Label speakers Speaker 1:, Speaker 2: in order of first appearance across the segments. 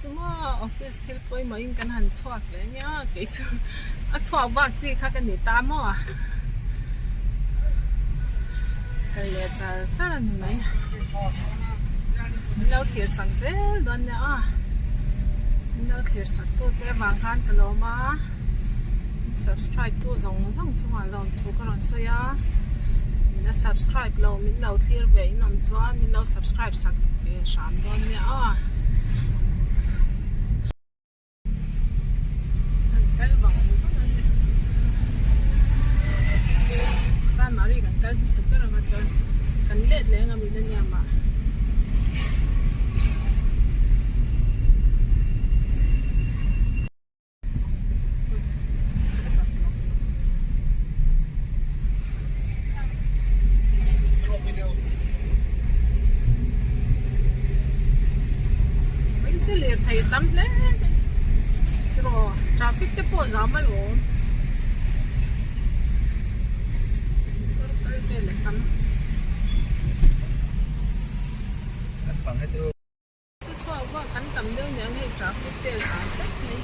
Speaker 1: chu maw office thil pawimawh in kan han chhuak leh ania kei chu a chhuak vak chi kha ka ni ta maw kal leh char char a ni mai min lo thlir sak zel dawn nia aw min lo thlir sak tu te avang khan ka lawm a subscribe tu zawng zawng chungah lawmthu ka rawn sawi a min la subscribe lo min lo thlir ve in awm chuan min lo subscribe sak ve hram dawn nia aw. Kan kal vang vang a ni. Chanmari kan kal hmasa ber ang a chuan kan let leh ang a min ania mah. Chu lirthei tam hle mai tiraw traffic te pawh zam alawm motor kal vel a tam. Chu chhuak vak kan tam deuh nia hei traffic te a zam tlat mai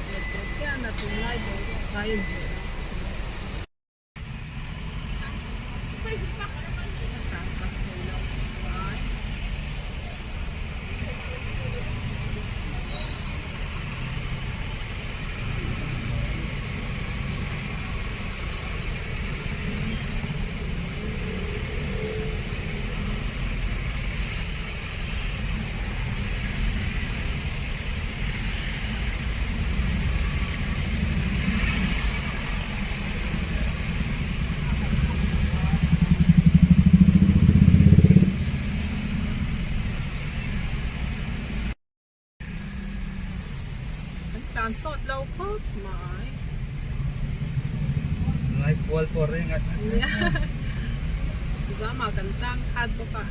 Speaker 1: leh teh hian a tunlai boruak a inhmuh lo. A tlan chak thei lo mai. Kan tlan sawt lo khawp mai.
Speaker 2: Ngai kual pawh reng a.
Speaker 1: Zama kan tang khat bawk a.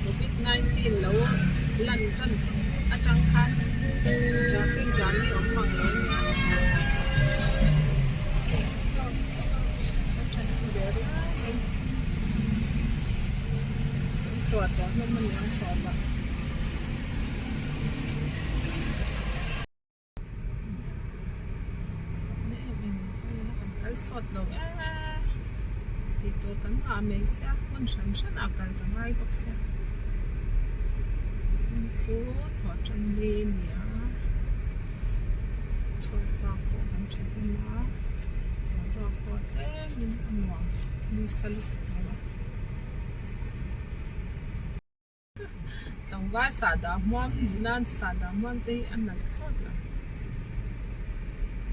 Speaker 1: Covid 19 lo lan tan atang khan traffic zam hi awm mang lo nia. Kan thahnem ve riau mai. Kan tuah tawh hlawm a niang chhuah ah. Kan kal sawt lo e tih tur kan nghah mai sia hmun hran hran ah kal ka ngai bawk sia chu thawh tan ni a ni a chhuat bak pawh kan tha hlawm a boruak pawh tlem in a nuam nisa lutuk lo a. Tlangval sahdah hmuam nula sahdah hmuam te hi a nalh thlawt lo.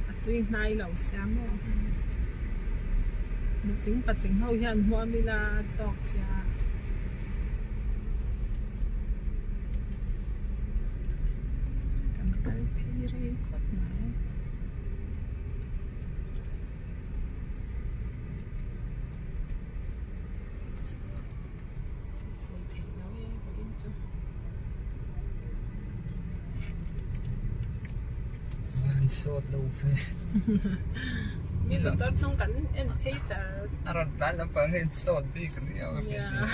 Speaker 1: A tui hnai lo sia maw. Nutling patling ho hian hmuam ila tawk chia. Kan kal phei rei khawp mai. Chei theih lo e vawiin chu.
Speaker 2: An sawt lo ve.
Speaker 1: Mi motor hnung kan en phei char
Speaker 2: A rawn tlan lampang hian sawt bik riau a
Speaker 1: Yeah.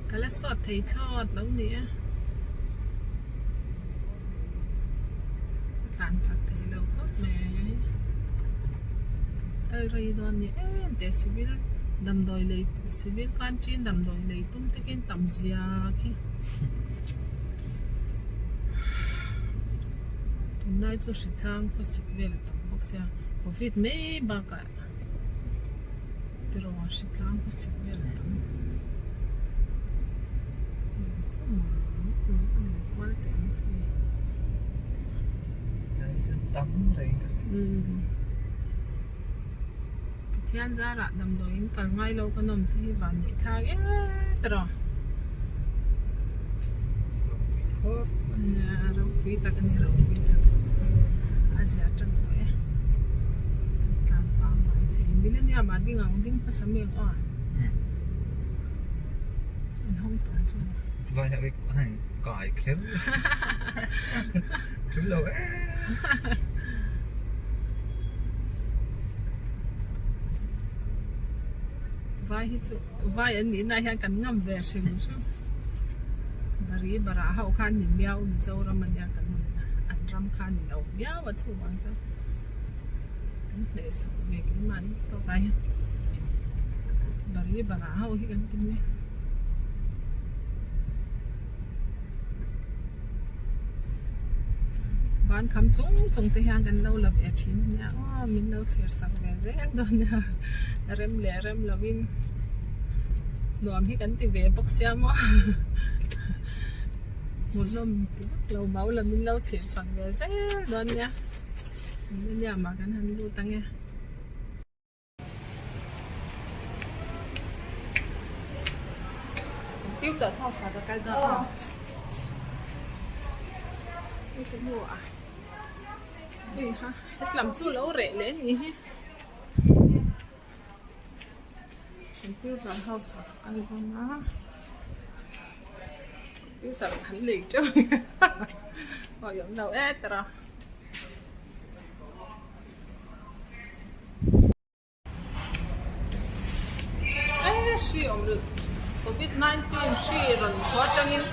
Speaker 1: Ka la sawt thei thlawt lo ni e ka tlan chak thei lo khawp mai kal rei dawn ni em teh civil damdawi lei civil canteen damdawi lei tum te khian tam zia khi. Tunlai chu hritlang khawsik vel a tam bawk sia covid mai bakah tiraw hritlang khawsik vel a tam Pathian zarah damdawiin kal ngai lo ka nawm te hi van neih thlak em tiraw. Nia ropui tak a ni ropui tak a zia tan tawh e kan tlan pangngai thei Millennium ah ding ang ding hmasa mi ang aw. An hawng tawh ang chu maw.
Speaker 2: Vai ho hi an in kai kher tul lo em.
Speaker 1: Vai hi chu vai an nih na hian kan ngam ve hrim hrim. Bari bara ho khan ni miau Mizoram ania kan awm na an ram kha ni lo miau a chuvang chuan kan hneh sak ve kan mahni tawk ah hian bari bara ho hi kan ti mai a. Ban kham chung chung te hian kan lo la ve thin a nia aw min lo thlir sak ve zel dawn nia rem leh rem lovin nuam hi kan ti ve bawk sia maw hmuhnawm ti vak lo mau la min lo thlir sak ve zel dawn nia nia mah kan han lut ang e. Computer house ah ka kal dawn a hei ka hmu a hei ha hetlam chu lo reh leh a ni hi computer house ah ka kal dawn a computer kan lei teuh a awm lo e tara. Hri awm covid 19 hri rawn chhuah atangin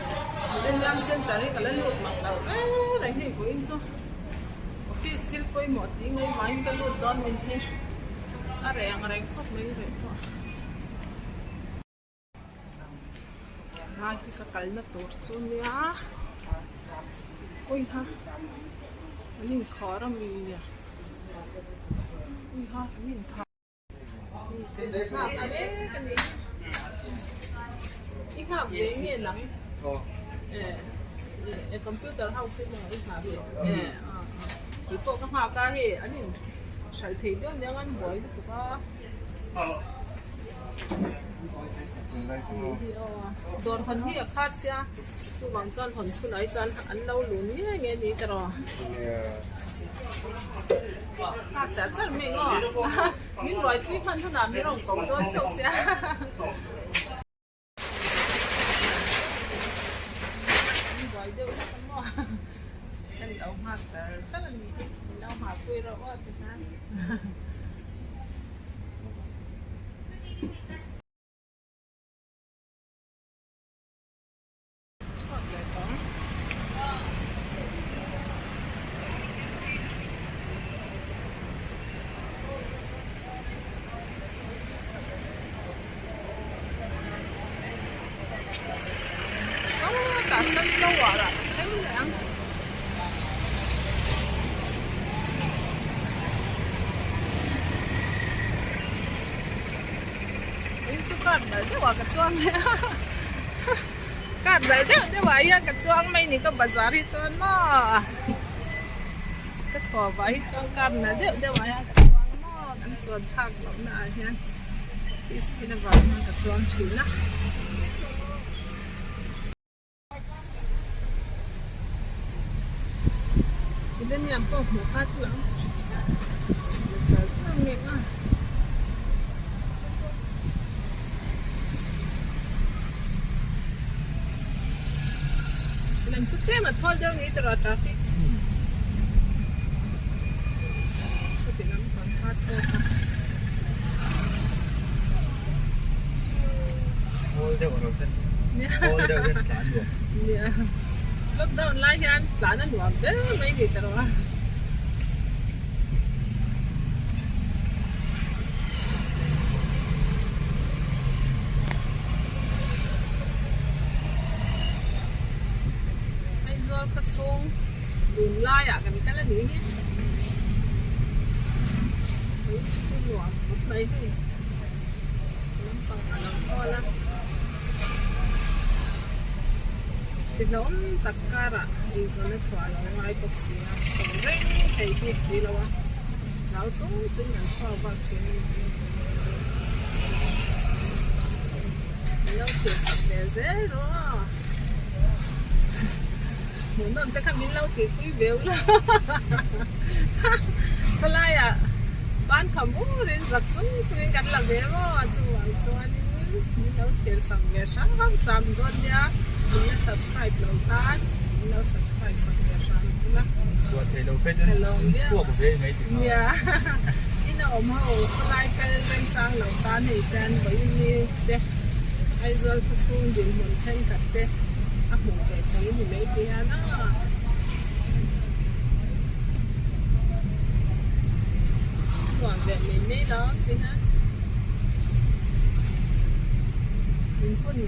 Speaker 1: Millennium Center hi ka la lut mak lo reng reng hei vawiin chu office thil pawimawh tih ngaihvahin ka lut dawn min hi a reh ang reng khawp mai reh pawh. Lai hi ka kalna tur chu nia uiha an inkhawr a mi uiha an inkhar nghak mek a ni i nghak ve nge nang eh computer house hi maw i nghah ve eh tih pawh ka nghak a hei an in hralh thei deuh nia an buai lutuk a. Dawr hawn hi a khat sia chuvang chuan hawn chhunah hi chuan an lo lun nge nge ni ka rawh nghak char char mai ngaw min ruaipui hman hunah min rawn ko dawn chauh sia. An buai deuh hlek a maw kan lo nghak char char a ni hi min lo nghah pui reuh aw ti khan. Chhuak leh tawh ang. Sawtah sunflower ah ka thleng leh ang. In chu car dal deuh ah ka chuang mai a car dal deuh deuh ah hian ka chuang mai ni ka bazar hi chuan maw ka chhuah vah hi chuan car nal deuh deuh ah hian ka chuang maw kan chuan phak loh na ah hian office thil avang hian ka chuang thin a. Millennium pawh hmuh kha chu ang la char char mek a. Lam chu tlem a thawl deuh ni tawh a traffic. Chuti lam kan kha tawk a.
Speaker 2: Thawl deuh ro sen. Thawl deuh hian tlan nuam.
Speaker 1: Nia. Lockdown lai hian tlan a nuam ber mai ni ta rawh a. Aizawl khaw chhung dun laiah kan kal a nih hi. Ui chu nuam khawp mai hei. Lampang a lo chawl a. Hrihlawm tak karah eizawn a chhuah lo ngai bawk si a. Awm reng thei bik si lo a. Hlau chung chung an chhuak vak thin a ni. Min lo thlir sak ve zel rawh a. Hmuhnawm te kha min lo tihpui ve ula. Khawlaiah. Ban kham urin zak chung chungin kan la ve maw? Chuvang chuanin min lo thlir sak ve hram hram dawn nia, min la subscribe lo tan min lo subscribe sak ve hram bawk a.
Speaker 2: Chhuah theih lo phei chuan in chhuak ve mai tih nghal.
Speaker 1: Nia, in a awm ho khawlai kal remchang lo tan hei hian vawiin ni te Aizawl khawchhung dinhmun thenkhat te a hmuh ve thei a ni mai tih hian a. Nuam ve mai mai lo ti hian min hun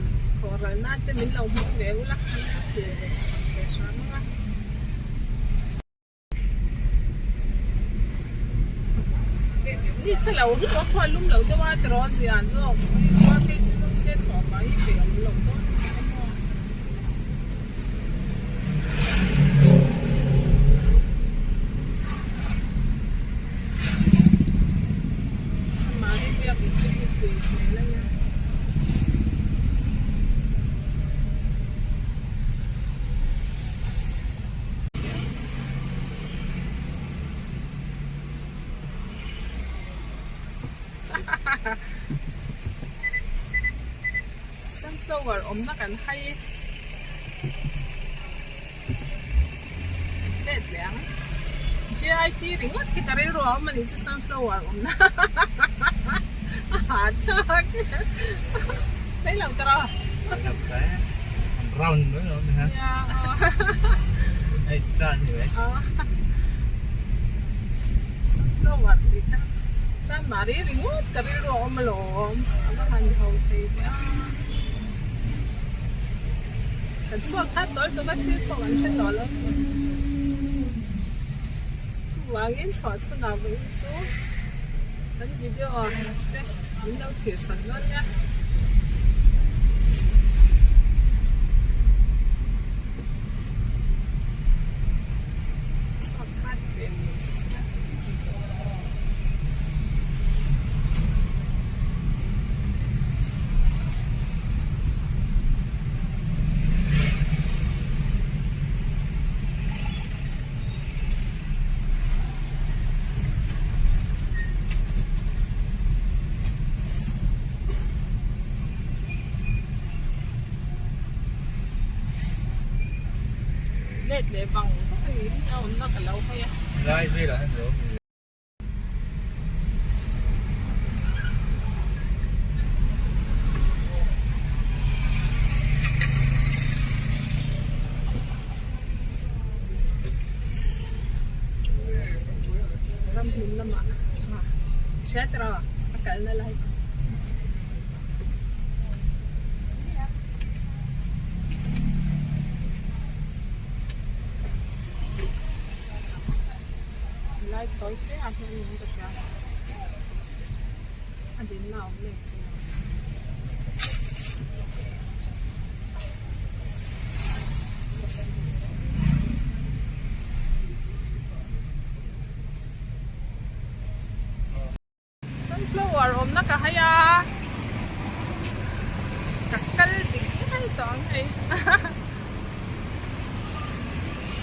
Speaker 1: khawh ral nan te min lo hmang ve ula min lo thlir ve sak ve hram ang a. Ni se lo hlum a khual lum lo deuh a tiraw zian zawk hei khua phei chu lum se chhuah vang hi peih awm lo dawn emaw. Mahni biak in chu hi tui hmel a nia. Sunflower awmna kan hai let leh ang. JIT ringawt hi ka rilru a awm a nih chu sunflower awmna a ha thlak thei lo tawh a.
Speaker 2: Round mai lo ni ha.
Speaker 1: Nia aw.
Speaker 2: Hei tlan ni mai.
Speaker 1: Sunflower tih kha chuan mahni ringawt ka rilru a awm alawm a va han ho thei ve a. Kan chhuak khat tawl tawk a thil pawh kan hre tawh lo chuvangin chhuah chhunah vawiin chu kan video te min lo thlir sak dawn nia. Chhuak khat ve mai se. Let leh vang vang a ni a awmna ka lo hawi a.
Speaker 2: Lai velah hian lo awm ni.
Speaker 1: Ram hmun lamah hria tawh a kalna lai Lai tawi te ah hian in ka hria a dinna a awm leh chu. Sunflower awmna ka hai a, ka kal dik ngei tawh ang hei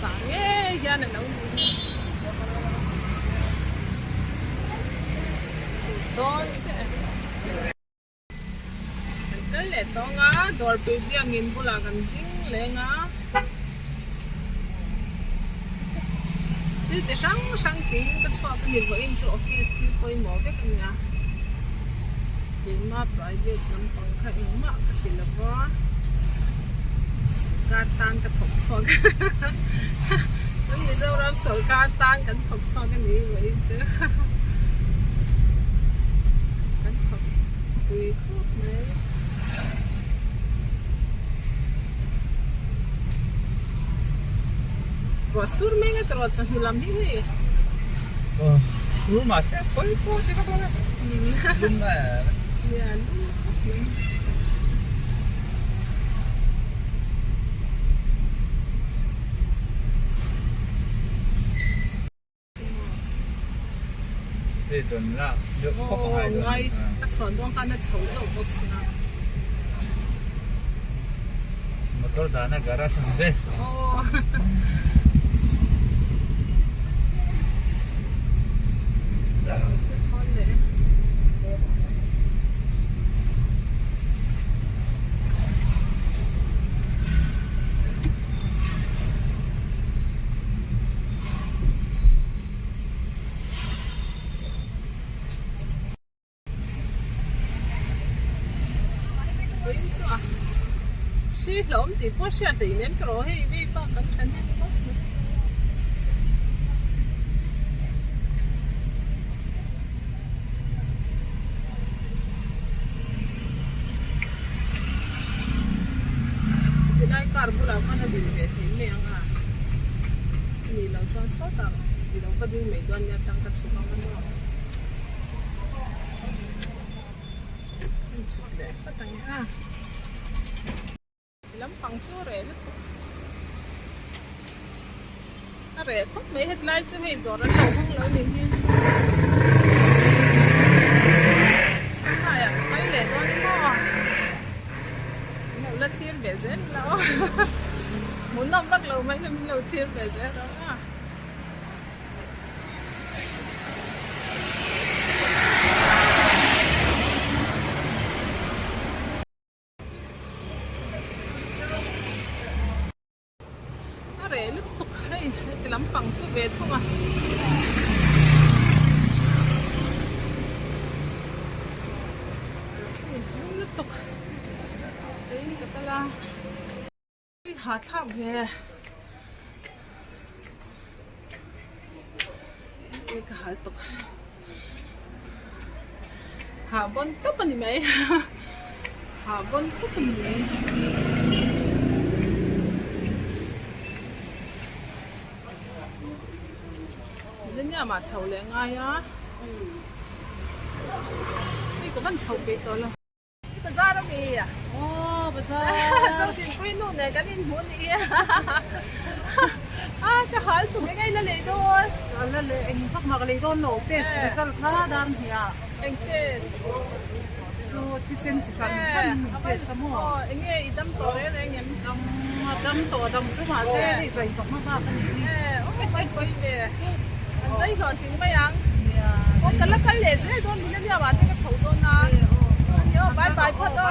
Speaker 1: vang ngei hian a lo ni dawn che kan kal leh tawng a dawrpui biangin bulah kan ding leng a. Thil chi hrang hrang tiin ka chhuak a ni vawiin chu office thil pawimawh vek a nia tuna private lampang kha engmah ka ti lo va sawrkar tan ka thawk chhuak kan Mizoram sawrkar tan kan thawk chhuak a ni vawiin chu kan thawk pui khawp mai. Ruah sur mek a tawh chawhnu lam hi hei.
Speaker 2: Aw sur mahse pawi pawh che ka dawn e. Lum a.
Speaker 1: Nia lum khawp mai.
Speaker 2: Hei dawn la deuh khawp a ngai dawn.
Speaker 1: Ngai a chhuan dawn khan a chho deuh bawk sia.
Speaker 2: Motor dahna garage ang ve.
Speaker 1: Aw. vawiin chu a hri hlawm tih pawh hriat hleih nem tawh hei vei bak kan tha hnem bawk mai. Tilai car bulah khan a din ve thei mai ang a, a nih loh chuan sawtah i lo va ding mai dawn nia tangka chhuk ang a maw. An chhuk leh phawt ang e a. Ti lampang chu a reh lutuk. A reh khawp mai hetlai chu hei dawr an lo hawng lo nih hi. Sanghai ah ka kal leh dawn emaw. Min lo la thlir ve zel ila aw. Hmuhnawm vak lo mai kha min lo thlir ve zel ang a. A reh lutuk hei heti lampang chu ve thung a. Hei hlum lutuk teiin ka kal a. I hahthlak ve. Ui ka hal tawk. Hah bawn tawp a ni mai. Hah bawn tawp a ni mai. Millennium ah chho leh ngai a. Hei ka van chho peih tawh lo. Bazar a mi aw bazar Zotinpui nu nen kan inhmuh a ni hi a ka hal tum eng eng la lei dawn
Speaker 3: la lei eng vak mah ka lei dawn lo test result kha dar hniah
Speaker 1: eng test
Speaker 3: chu thisen chi hran hran test a maw
Speaker 1: aw eng nge i dam tawh reng reng em
Speaker 3: dam a dam tawh dam chu mahse hei zai tawh hma bak a ni hi
Speaker 1: aw pawi pawi ve an zai hlawhtling mai ang aw ka la kal leh zel dawn millennium ah te ka chho dawn a. Bye bye phawt aw.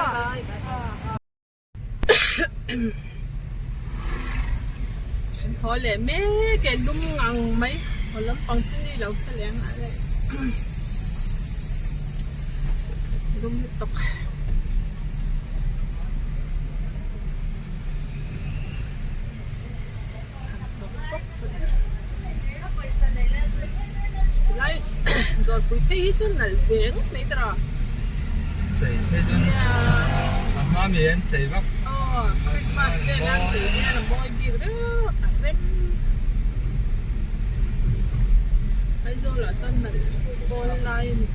Speaker 1: Kan haw leh mek e lum ngang mai haw lampang chu ni lo sa leng a le lum lutuk. Lai dawrpui phei hi chu nalh ve ngawt mai tawh a.
Speaker 2: Chei phei chuan a hma mi an chei vak.
Speaker 1: Aw Christmas vel an chei hian a mawi bik reuh a rem. Aizawl ah chuan nalh pawl lai a ni.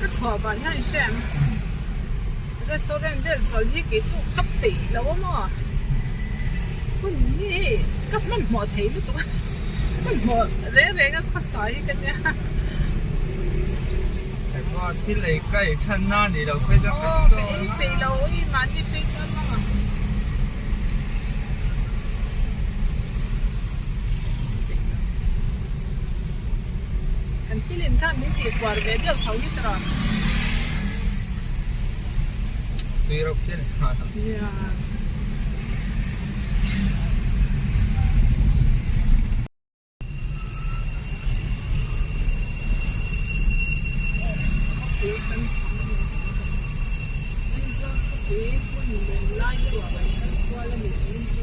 Speaker 1: Ka chhuah vang hian i hria em? Restaurant vel chawl hi kei chu ka peih lo a maw? Hun hi hei ka hmanhmawh thei lutuk a, hmanhmawh reng reng a khawsa hi ka nia.
Speaker 2: Engmaw thil ei ka ei than na ni lo phei chuan ka
Speaker 1: Aw ka ei peih lo i mahni phei chuan mang ang. Kan thil in khan min tih puar ve deuh tho hi tawh.
Speaker 2: Tui reuh phian e.
Speaker 1: Yeah. Khawpui kan tham a ni. Aizawl khawpui hmun lung lai deuh ah kan kal kual a nih ang chu.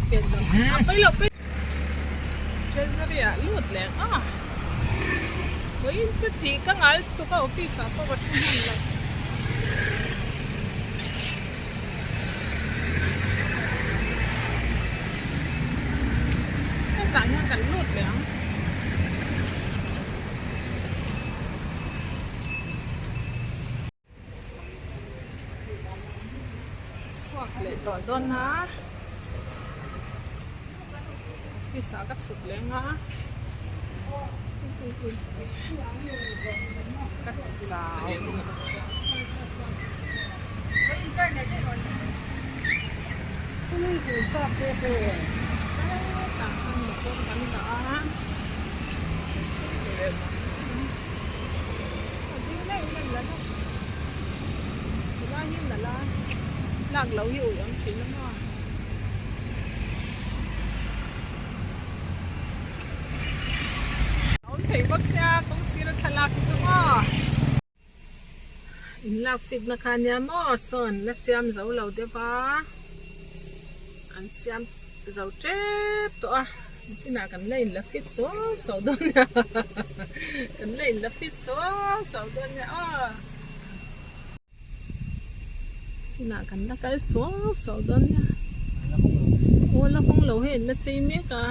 Speaker 1: Pen lo. A pawi lo pawi. Treasury ah lut leh ang a. Vawiin chu tih ka ngal tuk a office ah pawh ka thu hman lo. Hetah hian kan lut leh ang. Chhuak leh tawh dawn a office ah ka chhuk leh ang a ka chau. Hetah khan motor kan dah a. A ding deuh hian la la tilai hi la la lak loh hi ui ang thin a maw. A awm thei bawk sia kawng sira thlalak hi chu maw. In lak fit na kha nia maw sawn la siam zo lo deuh a an siam zo tep tawh a nakinah kan la in la fit suau suau dawn nia kan la in la fit suau suau dawn nia aw nakinah kan la kal suau suau dawn nia aw la hawng lo hei an la chei mek a.